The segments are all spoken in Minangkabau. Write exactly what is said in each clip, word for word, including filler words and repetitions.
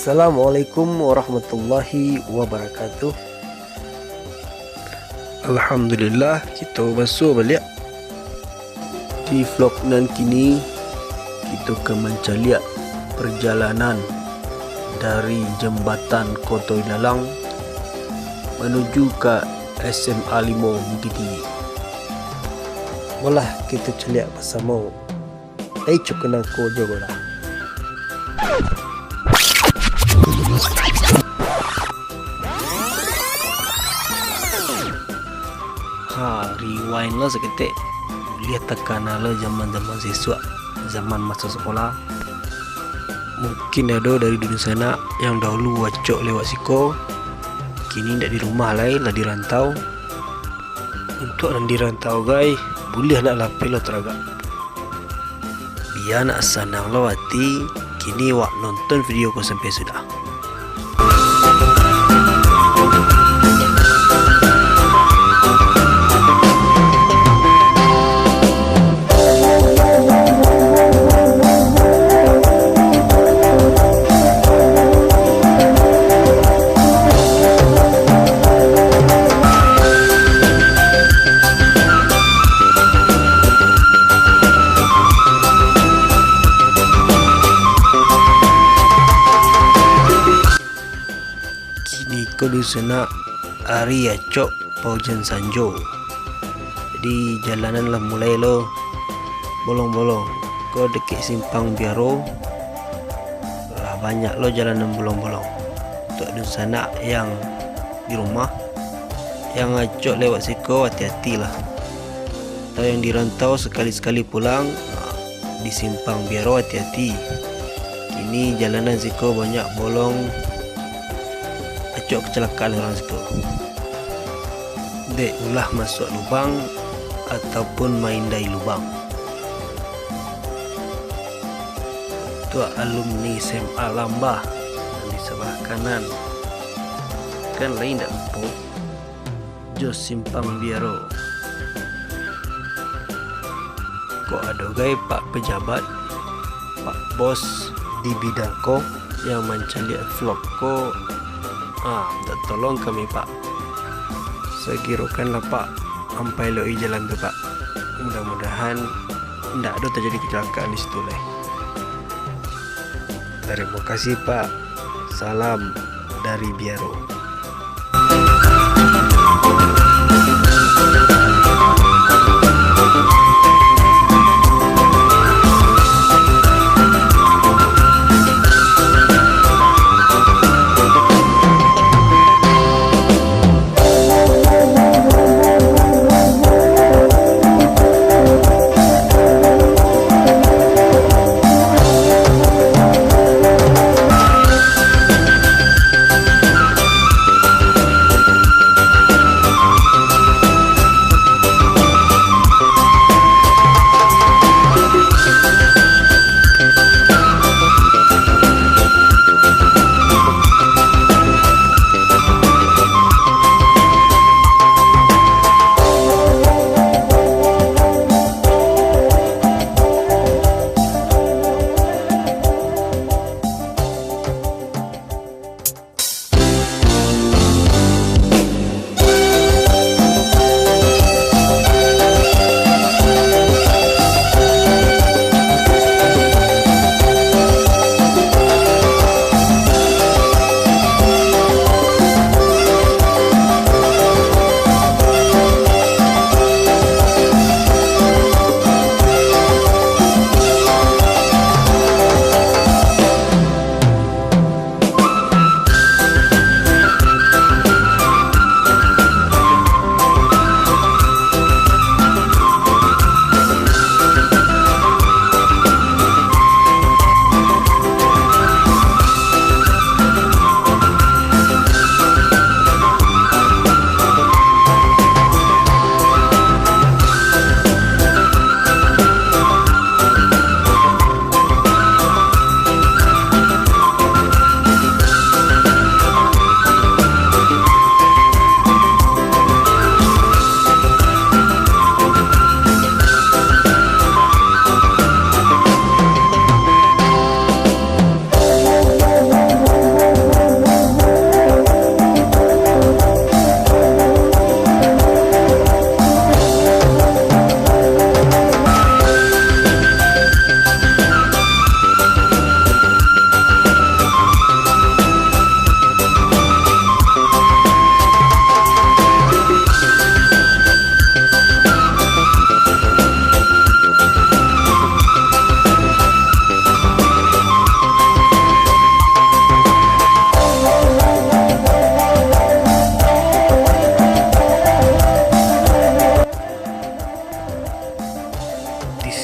Assalamualaikum warahmatullahi wabarakatuh. Alhamdulillah, kito basuo baliak. Di vlog nan kini, kito ka mancaliak parjalanan dari Jambatan Koto Ilalang manuju ka S M A limo Bukittinggi. Molah kito caliak basamo. Ai, cukup nangko juo lah. Ha, rewind lah saketek. Buliah takana lo zaman-zaman sisuak, zaman maso sakolah. Mungkin ado dari dunsanak yang dahulu acok lewat siko, kini ndak di rumah lai, lah di rantau. Untuak nan di rantau, gai, buliah nak lapeh lo taragak. Bia nak sanang lo ati, kini wak nonton video ko sampai sudah. Kini ko dunsanak ari acok paujan sanjo. Jadi, jalanan lah mulai lo bolong-bolong. Ko dakek Simpang Biaro, lah banyak lo jalanan bolong-bolong. Untuak dunsanak yang di rumah, yang acok lewat siko, ati-ati lah. Atau yang di rantau, sakali-sakali pulang, ha, di Simpang Biaro ati-ati. Kini jalanan siko banyak bolong, acok kacelakaan urang siko. Dek ulah masuak lubang ataupun maindai lubang. Untuak alumni S M A Lambah nan di sabalah kanan, kan lai indak lupo jo Simpang Biaro. Kok ado gai Pak Pejabat, Pak Bos di bidang ko yang mancaliak vlog ko, ah, minta tolong kami, Pak. Sagirokanlah, Pak, ampailoki jalan tu, Pak. Mudah-mudahan ndak ado tajadi kecelakaan di situ lai. Tarimo kasih, Pak. Salam dari Biaro.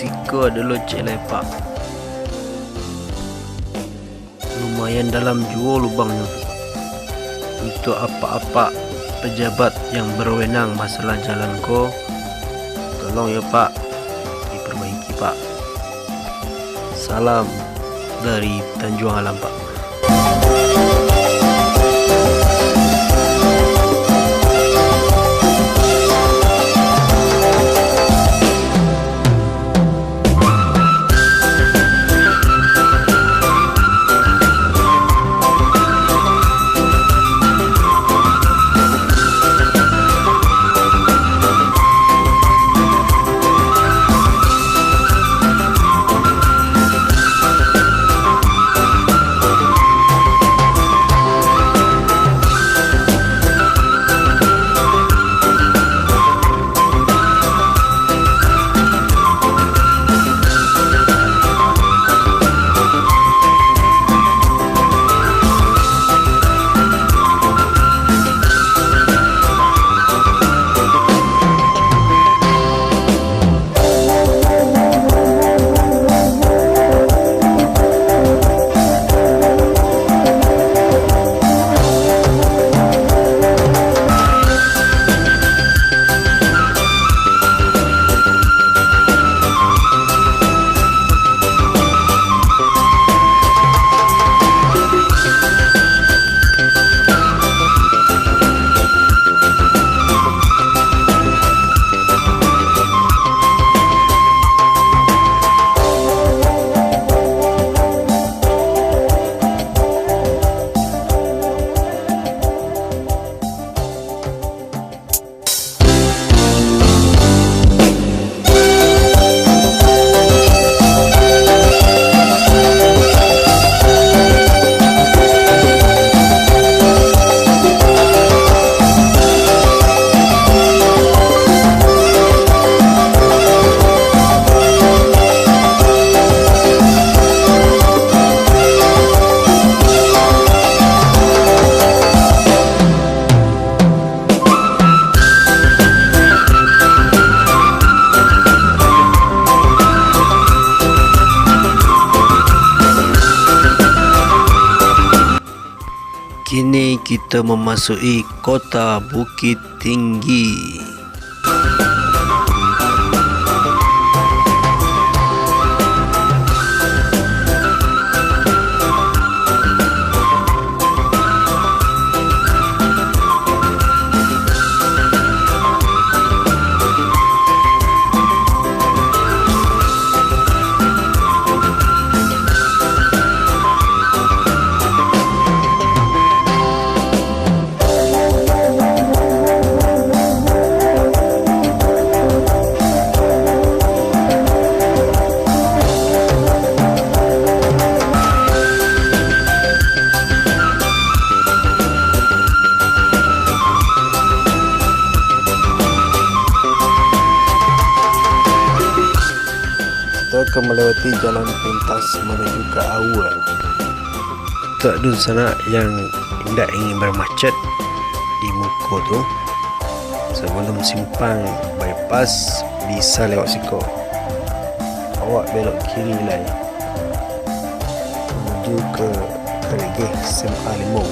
Siko ado locek lai, Pak. Lumayan dalam juo lubangnyo tu. Untuak apak-apak pejabat yang berwenang masalah jalan ko, tolong yo, Pak, diperbaiki, Pak. Salam dari Tanjuang Alam, Pak. Kini kito mamasuki Kota Bukittinggi. Kito akan melewati jalan pintas menuju ka aua. Untuak dunsanak yang indak ingin bermacet di muko tu, sabalum simpang bypass bisa lewat siko. Awak belok kiri lai, manuju ka Karigeh S M A limo.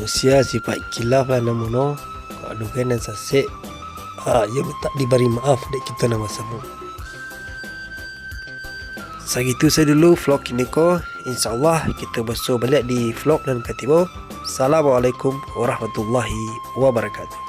Sia sipaik kilaf lah namono, adokan nan sasek, ah, iyo mintak dibari maaf dek kito nan basamo. Sagitu sajo dulu vlog kini ko. Insya Allah, kito basuo baliak di vlog nan ka tibo. Assalamualaikum warahmatullahi wabarakatuh.